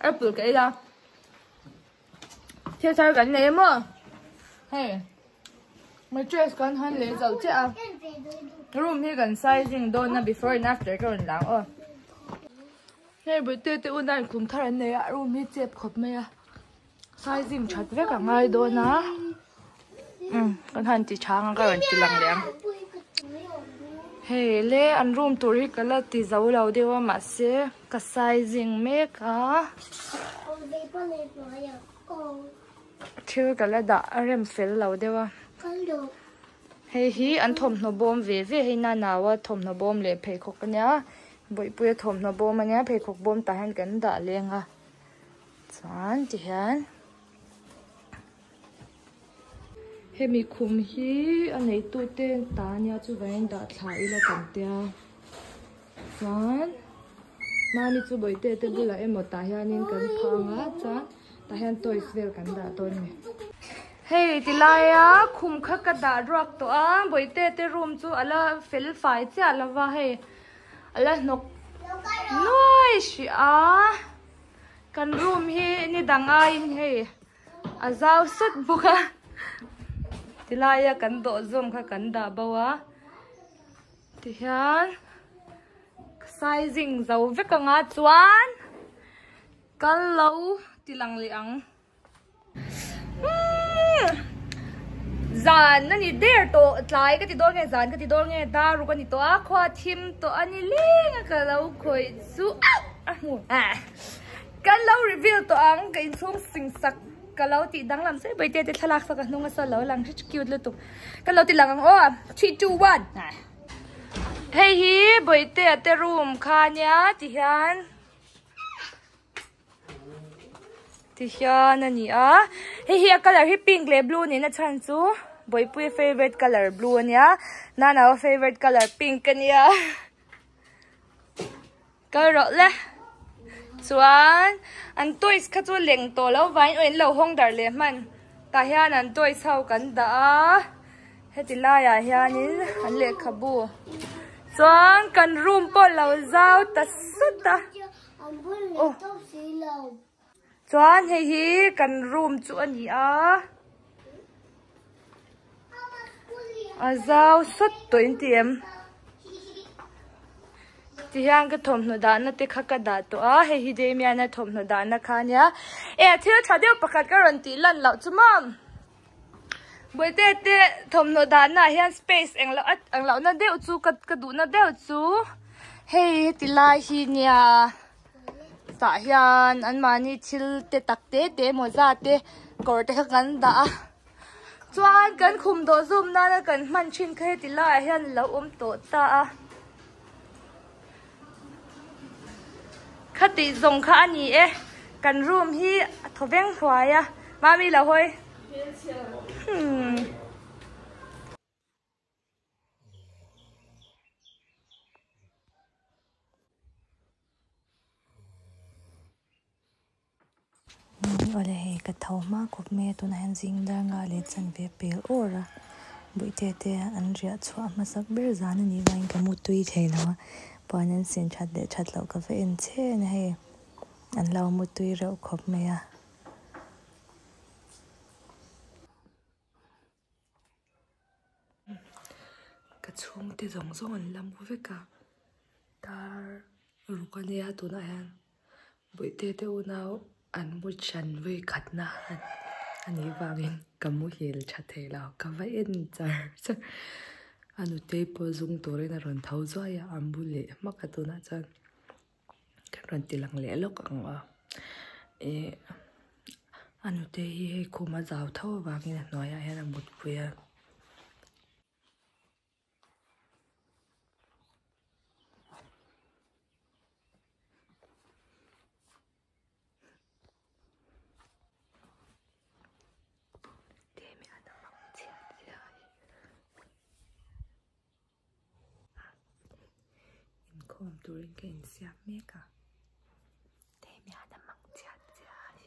Apple ka ei a. Thil thar kan nei emaw? Hei mattress kan han leh zo chiah a. Room hi kan sizing dawn a before and after ka rawn lang aw. Hei bawihte te unau in khum thar an nei a room hi chep khawp mai a. Sizing that vek a ngai dawn a. Umm kan han ti chhang a ka rawn ti lang leh ang. Hei le an room tur hi ka la ti zo lo deuh a mahse ka sizing mek a. Thil ka la dah a rem fel lo deuh a. Hei hi an thawmhnaw bawm ve ve hei nanaua thawmhnaw bawm leh pheikhawk a nia bawihpuia thawmhnaw bawm a nia pheikhawk bawm tah hian kan dah leng a chuan tihian hemi khum hi a neitu te ta ania chuvangin dah thla ila kan tia chuan mami chu bawihte te bulah emaw tah hianin kan phang a chuan tah hian toys vel kan dah dawn a ni. Hei tilaia khum kha ka dah ruak tawh a bawihte te room chu ala fel fai chiah lova hei ala hnawk nuai hrih a. Kan room hi ni dang aiin hei a zau sut bawk a tilaia kan dawh zawm kha kan dah bo a tihian sizing zo vek anga chuan kal lo ti lang leh ang. Zan a ni der tawh tlai ka ti dawn nge zan ka ti dawn nge dar ruk a ni tawh a khua thim tawh a ni leng a ka lo khawih chu a hmu kan lo reveal tawh ang ka inchhung sing sak ka lo tih danglam zet bawitea te thlalak sak a hnung a saw lo lang hre cute lutuk ka lo ti lang ang aw 3 2 1 hei hi bawitea te room kha nia tihian. Ti hian a ni a hei hi a colour hi pink leh blue niin a chhan chu Bawihpuia favourite colour blue a nia Nanaua favourite colour pink a nia kal rawh le chuan an toys kha chu leng tawh lo vangin aw in lo hawng darh leh hman tah hian an toys ho kan dah a heti laiah hianin an lehkhabu chuan kan room pawh lo zau ta sut a. Aw chuan hei hi kan room chu a ni a a zau sawt tawh in ti em ti hian ka thawmhnaw dahna te kha ka dah tawh a hei hi Damian-a thawmhnaw dahna kha a nia e thil tha deuh pakhat ka rawn tih lan loh chu maw Bawihte te thawmhnaw dahna ah hian space eng loh eng loh na deuh chu ka ka duhna deuh chu hei heti lai hi nia tah hian anmahni thil te tak te te mawza te kawr te kha kan dah a chuan kan khum dawh zawm nana kan hman thin kha heti laiah hian a lo awm tawh ta a Khatih zawng kha a ni e, kan room hi a thaw veng hluai a, Mami lo hawi. Hmm. Awle hei ka tho hma khawp mai a tunah hian zing dar nga leh chanve pel awr a bawihte te an riah chhuah hmasak ber zan a nih vangin ka mu tui thei lo a puan an sin that leh that loh ka va en chen a hei an lo mu tui reuh khawp mai a. Ka chhungte zawng zawng an la mu vek a dar ruk a nia tunah hian Bawihte te unau an mu hran vawi khatna a nih vangin ka muhil tha thei lo ka va en char char a nutei pawh zung turin a rawn tho zuai a a mu leh hmak a tunah chuan kan rawn ti lang leh lawk ang aw ih a nutei hi hei khum a zau tho avangin a hnuaiah hian a mutpui a. Inkhawm turin ka insiam mek a Damian a mang chiat chiai.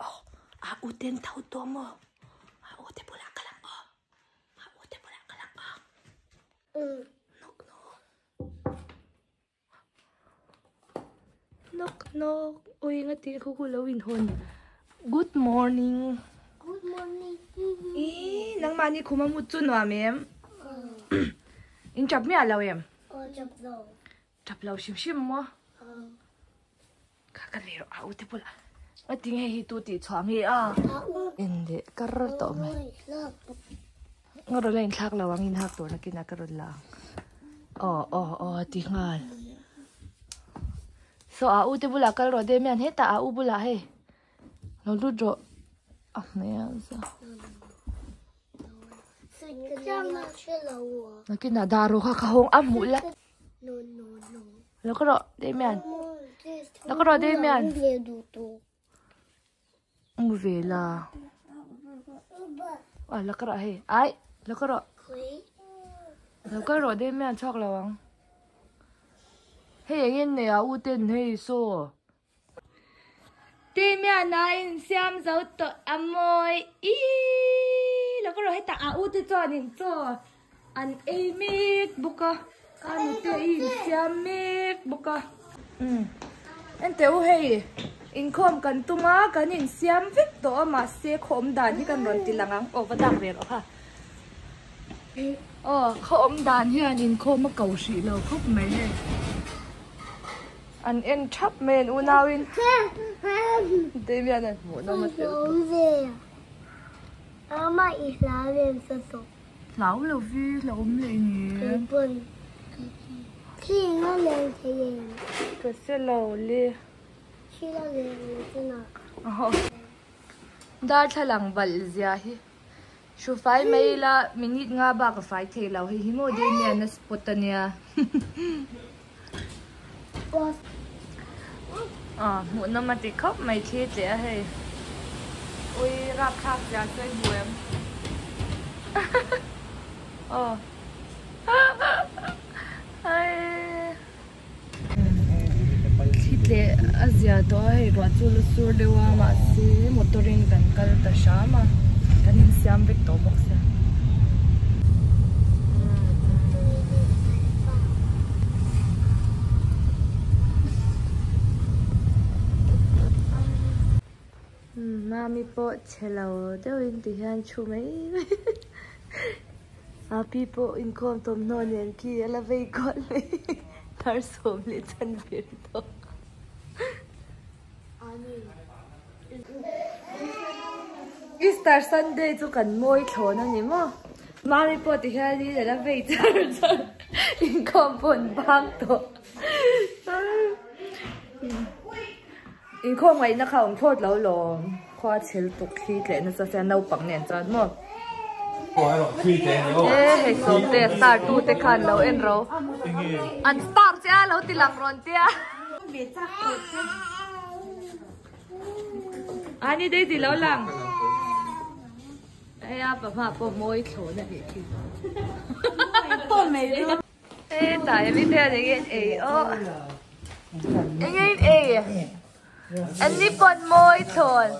Aw a u ten tho tawh maw? Knock knock. Knock knock. Oi nga ti khu khu lo in hon. Good morning. Good morning. I nang mani khuma mu chu nuam em. In chap mi alo em. Ờ chập rồi. Chap lo sim sim mo. Ờ. Ka ka le a u te pula. A ting hei hi tu ti chuang hi a. À u. En le kar to mai. Lớp. Ngaro la in thlak lo ang in hak tur nakin a ka rawn la ang. Aw aw aw ti nghal. So a u te bulah kal rawh Damian hetah a u bulah hei lo lut rawh a hmel za. Nakin ah dar rawh kha ka hawng a hmuh la. Lo ka rawh Damian. Lo ka rawh Damian. Mu ve la. A la ka rawh hei. Ai la ka rawh. Lo kal rawh Damian chhuak lo ang. Hei eng in nei a u ten hei saw. Damian a insiam zo tawh a mawi ii la ka rawh hetah a u te chuan in chaw an ei mek bawk a a nute i insiam mek bawk a umm enteh u hei inkhawm kan tum a kan insiam vek tawh a mahse khaw awm dan hi kan rawn ti lang ang aw va dak ve rawh kha aw khaw awm dan hian inkhawm a ko hrih lo khawp mai hei. An en thap mai an unauin Damian an hmuh nawm a tel tawh. Hlau lo vi hlauhawm leh ni. Ka se lo le. Darthlalang valh zia hi. Hru fai mai ila minute nga bak a fai thei lo hei hi maw Damian a spot a nia ah hmuh nawm a ti khawp mai thli tleh a hei ui rapthlak zia sawi hmu em aw hai Thli tleh a zia tawh a hei ruah chu la sur deuh a mahse motor in kan kal ta hram a kan insiam vek tawh bawk sia. Mami pawh chhe lo deuhin ti hian thu mai mai Api pawh inkhawm thawmhnaw nen khi a la vei kual mai thar sawm leh chan ber tawh. Easter Sunday chu kan mawi thlawn a ni maw? Mami pawh ti hianin a la vei char char inkhawm pawh an bang tawh. Inkhawm ngaihna kha awm thlawt lo lawm. Khua chhel tuk thli tleh nasa sia naupang nen chuan maw. E hei sawmte star tu te khan lo en ro. An star che a lo ti lang rawn tia. Ani Daisy lo lang. Hei a pahma pawh mawi thlawn a nih khi. E tlai ami te hian enge an ei aw enge in ei an ni pawn mawi thlawn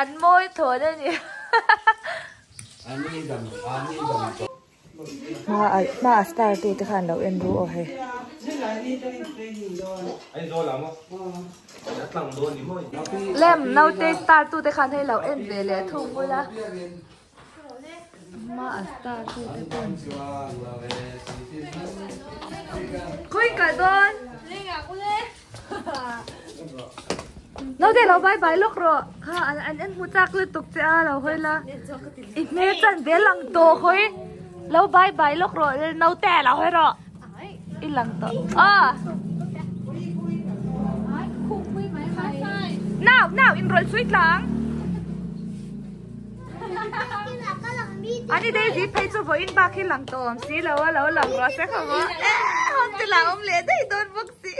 an mawi thlawn a ni hma a hma a star tu te khan lo en ru aw hei. Lem naute star tu te khan hei lo en ve leh thung bula. Hma a star tu te pawn khawi kal dawn naute lo bye bye lawk rawh kha an an en hmu chak lutuk che a lo hawi la i hmel chan ve lang tawh hawi lo bye bye lawk rawh naute lo hawi rawh i lang tawh aw nau nau inrawlh sui tlang. Ani Daisy phei chu vawiin bak hi lang tawh awm si lo a lo lang rawh se kha maw hotel ah awm leh daih dawn bawk si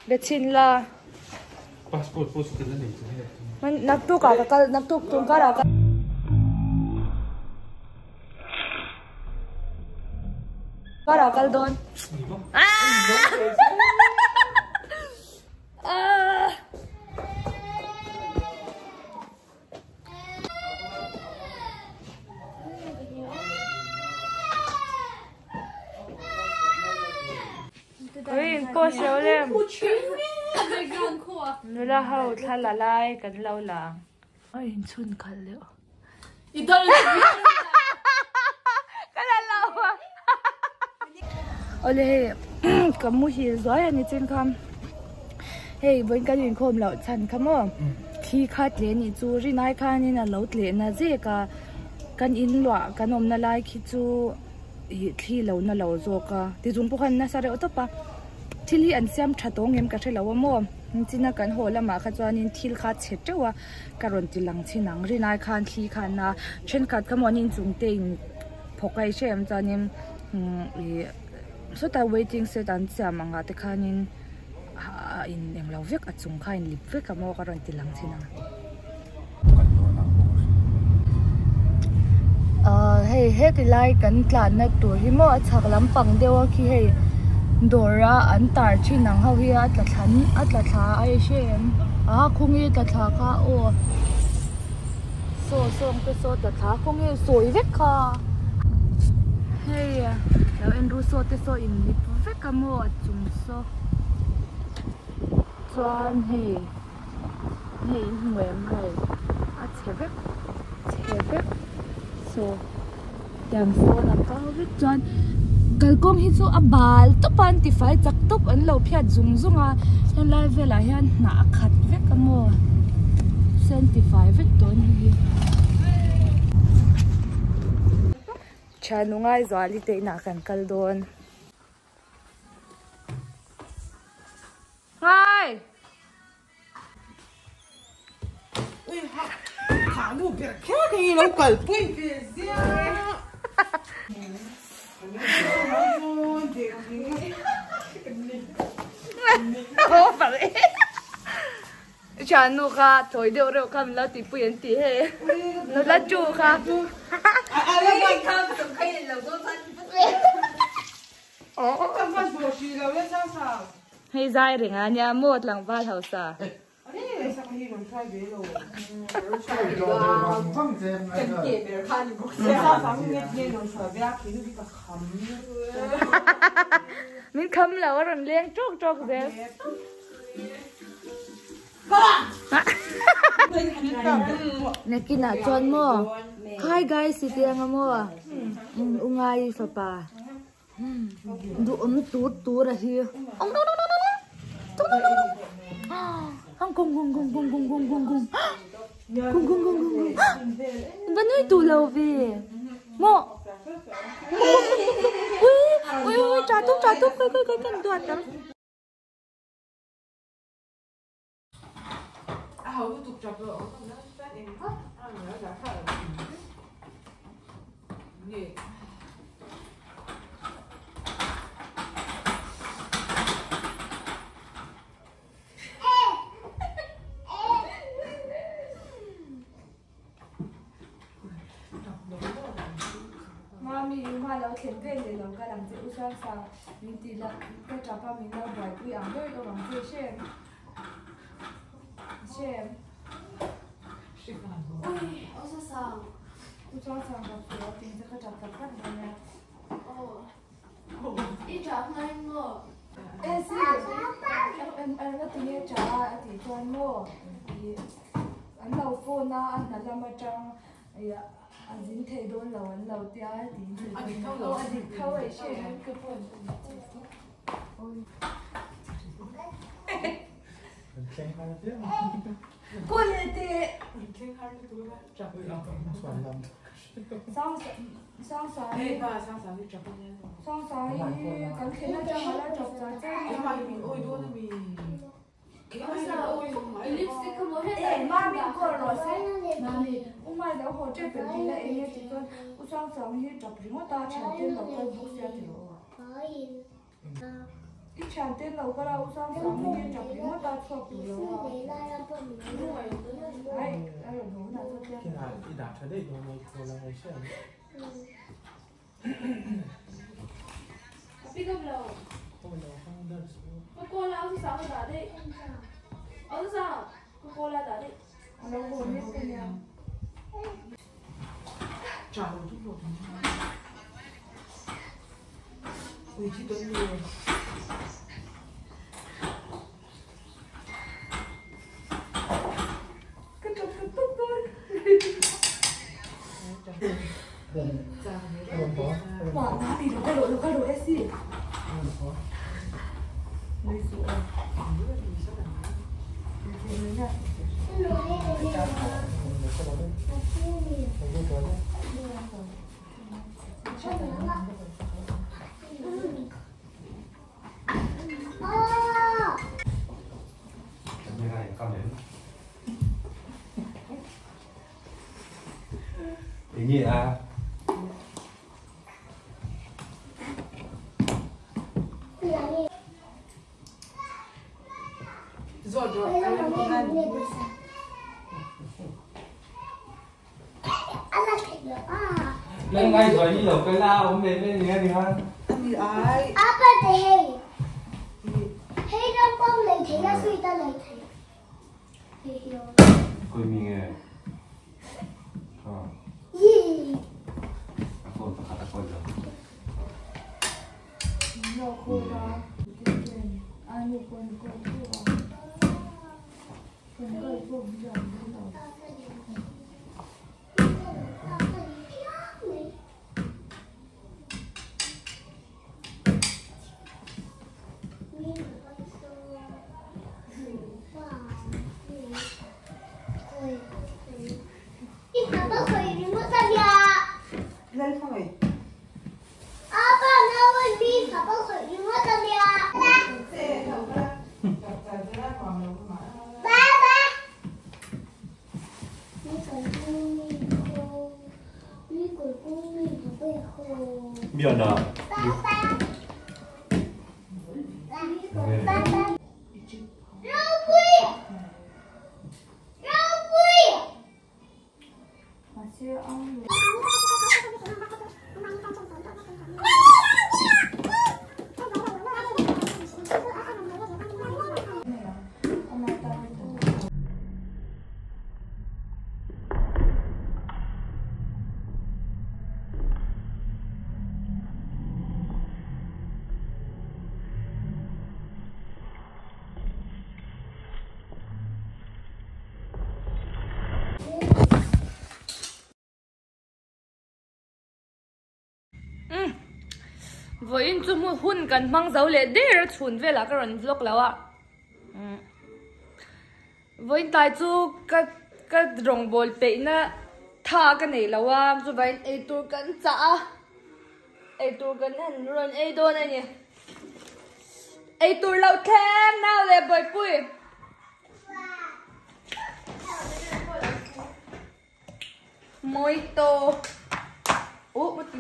Be chhin la. Passport pawh chu ka la nei chu hei. Man naktuk ah ka kal naktuk tun kar ah ka kar ah kal dawn. Ah! Ui in post lo lem. Nula ho thla la lai kan lo la ang. A inchhun khalh leh aw. Ka la lo a. Awle hei ka muhil zuai a ni chin kha hei vawiin kan inkhawm loh chhan kha maw thli kha tle nih chu rinai khanin a lo tlehna zek a kan in luah kan awmna lai khi chu ih thli lo na lo zawk a tizung pawh khan nasa reuh tawp a thil hi an siam tha tawng em ka hre lo a maw china kan haw lamah kha chuanin thil kha chhe teuh a ka rawn ti lang chin ang rinai khan thli khan a thenkhat kha maw an inchung te in phawk a i hre em chuanin ih sawtah waiting set an siam ang ah te khanin a in englo vek a chung kha a in lip vek a maw ka rawn ti lang chin ang. Ahh hei heti lai kan tlanna tur hi maw a chhak lampang deuh a khi hei dawr a an tar thin ang ho hi a tla thla a tla thla a i hre em a khawnge tla thla kha aw saw sawng te saw tla thla khawnge sawi vek kha hei lo en ru saw te saw in lip vek a maw a chung saw chuan hei. Hei in hmu em hei a chhe vek chhe vek saw tiang sawn a kau vek chuan kalkawng hi chu a bal tawp a an ti fai chak tawp an lo phiat zung zung a helai velah hian hnah a khat vek a maw sen ti fai vek tawh a ni hi. Thiannu Ngaizuali te inah kan kal dawn. Ngai! Ui ha, thah nu ber kher kha hi lo kalpui ve ziah. Thiannu kha thawi deuh reuh kha min lo tihpui an ti hei. Nula chu kha. Hei zai reng a nia maw tlangval hausa. Min kham lo a rawn leng tawk tawk zel. Nakinah chuan maw Hi guys i ti anga maw U Ngai fapa. Duhawm tur tur a hi va nui duh lo ve maw ui ui ui cha tum cha tum kai kai kai kan duat ang. Mami i hma lo thlen vel leh lo kal ang che u Sangsang min ti la ka tap a min lo buaipui ang ber awm ang che hrem hrem ui u Sangsang u Sangsang ka phu a tin che ka tap tak tak dawn nia I tap ngain maw? Esi em tinge tha a tih chuan maw i an lo phone a a hna lam atang a zin thei dawn lo an lo tia tiin a dik tho lo a dik tho a i hre em ka phone I thian te an lo kal a, u Sang Sang hi a tap ringawt a, chhuak tur lo a. Ai, a rawn haw hunah chuan tlem. Kinah i dah tha daih dawn mai khawl ang ei hriat. A pick up lo. Ka call a, u Sang a dah daih. U Sang, ka call a dah daih. A lo haw mek a nia. Enge a? Lên ngay rồi đi lộc cái lao ông về bên này đi ha. Coi mình nghe. Ờ. Phone pakhat a kawl lo. Miana. Vawiin chu hmun hun kan hmang zo leh der a chhun velah ka rawn vlog lo a vawiin tlai chu ka ka rawngbawl peihna tha ka nei lo a chuvangin eitur kan chah a eitur kan han rawn ei dawn a ni eitur loh thleng nau leh bawihpui. Mojito. Oh, what the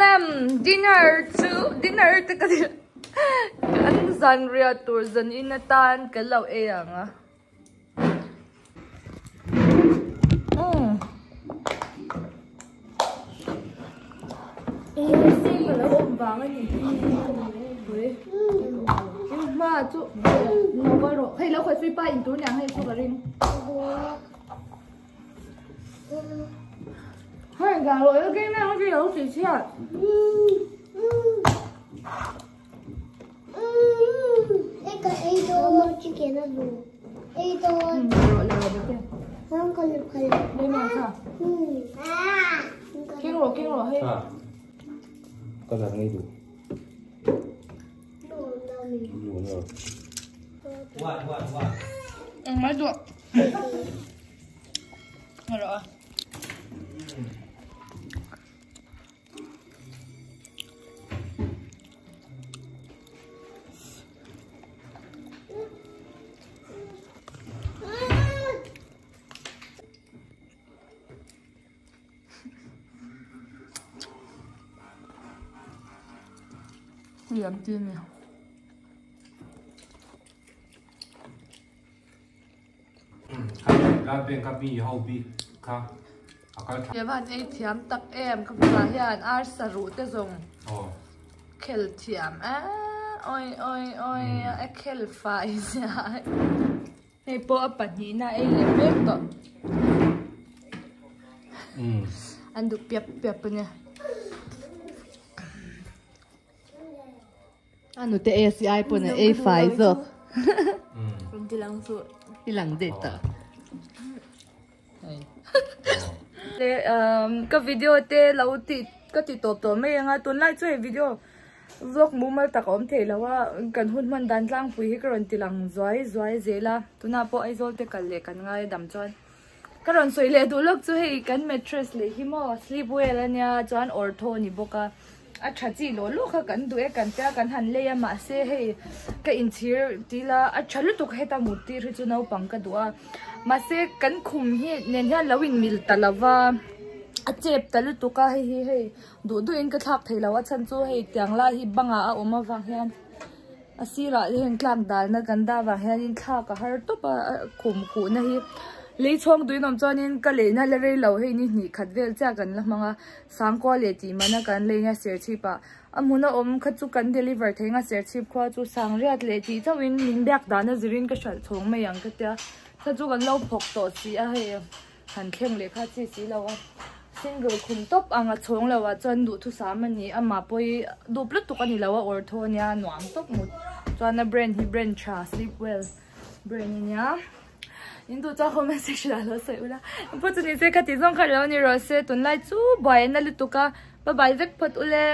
Lem dinner chu dinner te ka kan zan riah tur zan in atan kan lo ei ang a. Liam ti a ni. He van ei thiam tak em ka fapa hian arsa ruh te zawng khel thiam awi awi awi a khel fai zia hei pawh a pahnihna ei leh mek tawh an duh piap piap a nia. A nute ACI pawn a ei fai zawk. Rawn ti lang suh. I lang daih tawh. Le ka video te lo ti ka ti tawp tawh mai anga tunlai chu hei video vlog mumal tak a awm thei lo a kan hun hman dan tlangpui hi ka rawn ti lang zuai zuai zel a tunah pawh Aizawl te kal leh kan ngai a dam chuan ka rawn sawi leh duh lawk chu hei kan mattress leh hi maw sleep well ania chuan ortho a ni bawk a. A tha chi lawh lawh kha kan duh e kan tia kan han lei a mahse hei ka inchhir tila a tha lutuk heta mut tir hi chu naupang ka duh a mahse kan khum hi nen hian lo in mil ta lo va a chep ta lutuk a hei hi hei duh duh in ka thlak thei lo a chhan chu hei tiang lai hi bangah a awm avang hian a sirah te hian tlak dalna kan dah vang hianin thlak a har tawp a khum khuhna hi lei chhawng duin awm chuanin ka leina la rei lo hei ni hnih khat vel chiah kan la hmang a. Sangkua leh tih mana kan lei nia Serchhip ah a hmun a awm kha chu kan deliver thei nga Serchhip khua chu Sangriat leh tih chauh in min biak dan a zirin ka hralh chhawng mai ang ka tia kha chu kan lo phawk tawh si a hei han thleng leh kha chi si lo a single khum tawp ang a chhawng lo ah chuan duhthusam a ni amah pawh hi dup lutuk a ni lo a awr thaw ania nuam tawp mut chuan a brand hi brand tha sleep well brand a nia. In duh chuan comment section ah lo sawi ula. Engpawh chu ni se kha tih zawng kha lo ni rawh se tunlai chu buai a na lutuk a bye bye vek phawt ule.